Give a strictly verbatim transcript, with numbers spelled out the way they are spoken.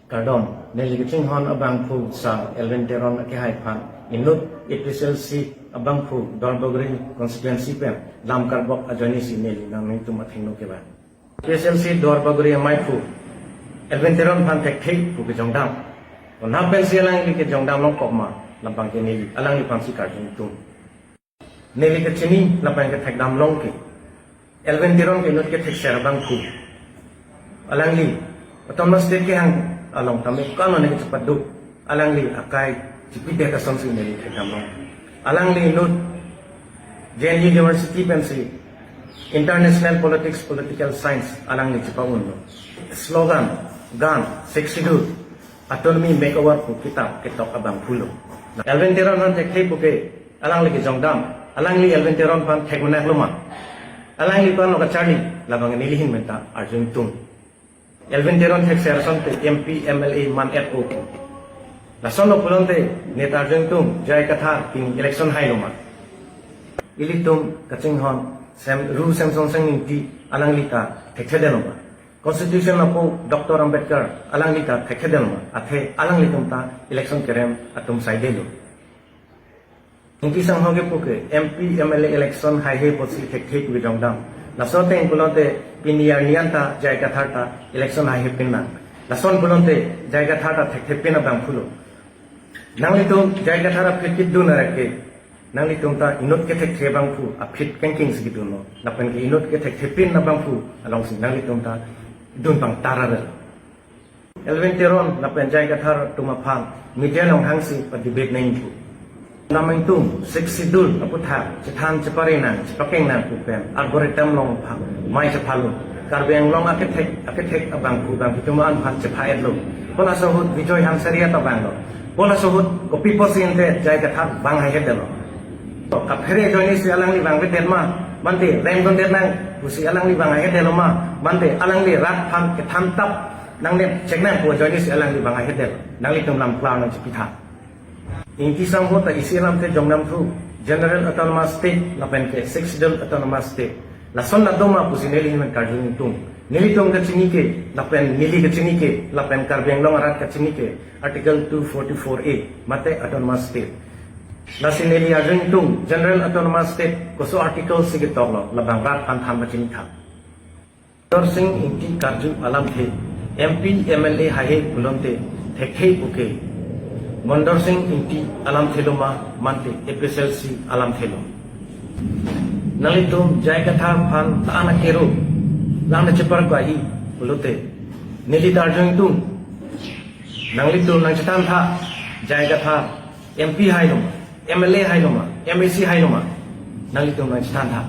Kardom, neli kachinghon abangphu Sar Elwin Teron akehai aphan, inut A P H L C abangphu Duarbagori constituency pen lam karbok ajoinesi neli nanglitum athengno kevang. A P H L C Duarbagori amaiphu Elwin Teron aphan thekthe pu kejongdam, konat pensi alangli kejongdam longkok ma, labang ke neli alangliphansi karju ingtung. Neli kachini lapen kethekdam long ke, Elwin Teron ke inut kethekser abangphu. Alangli Autonomous State kehang along tame kano ne kachepadu. Alangli akai chipidet asonsi neli thekdam long. Alangli inut J N U University pensi International Politics, Political Science alangli chepa-unlo. Slogan, gan, Sixth Schedule, Autonomy Makeover pu kitap ketok abangphu lo. Elwin Teron aphan thekthe pu ke alangli kejongdam, alangli Elwin Teron aphan thekmenaklo ma, alangliphan lo kacharli, labang neli ahin penta arju ingtung. Elwin Teron thekser asonte M P, M L A man-et-o pu. Lason lo pulote neta arju ingtung, J I Kathar pini election hailo ma? Ilitum kachinghon Sem, Ru Semsonsing Ingti alangli ta thekthedetlo ma? Constitution apo Doctor Ambedkar alangli ta thekthedetlo ma? Athe alanglitum ta election kerem atum saidelo. Ingti sangho kepu ke M P, M L A election haihe pusi thekthe pu kejongdam. Laso ateng pulote pini arni an ta J I Kathar ta election haihe pin nang. Lason pulote J I Kathar ta thekthe pin abangphu lo. Nanglitum J I Kathar aphi kedun arake, nanglitum ta inut kethekthe abangphu aphi kengkeng si kedunlo. Lapen ke inut kethekthe pin abangphu alongsi nanglitum ta dun pangtar arelo. Elwin Teron lapen J I Kathar atum aphan media along hangsi pa-debate nangji pu. Nanglitum Sixth Schedule aputhak chethan chepare nang, chepakeng nang pu pen algorithm along aphan mai chephalo. Karbi Anglong akethek, akethek abangphu abangphi atum an aphan chepha-etlo. Pu laso ahut Bijoy Hansari ta vanglo. Pu laso ahut kopi pusi ante J I Kathar vang haihedetlo? To kaphere ajoinesi alangli vangvedet ma, mante rem dundet nang pusi alangli vang haihedetlo ma, mante alangli rat aphan kethan tap nangne chek nang pu ajoinesi alangli vang haihedetlo? Nanglitum lam klar nangchepitha. Ingti sangho ta isi alamthe jongnamthu, General Autonomous State lapen ke Sixth Schedule Autonomous State. Lason la do ma pusi neli ahin karju ingtung. Nelitum kachini ke, lapen neli kachini ke, lapen Karbi Anglong arat kachini ke, Article two forty-four A, mate Autonomous State. Lasi neli arju ingtung, General Autonomous State koso article si ketoklo, labang rat aphan than pachinitha. Mondorsing Ingti karju alamthe, M P, M L A haihe pulote thekthe pu ke Mondorsing Ingti alamthe lo ma, mante A P H L C alamthe lo? Nanglitum J I Kathar aphan ta ana kero, lang na chepar ko ahi pulote, neli ta arju ingtung. Nanglitum nangchethan tha, J I Kathar M P hailo ma, M L A hailo ma, M A C hailo ma? Nanglitum nangchethan tha.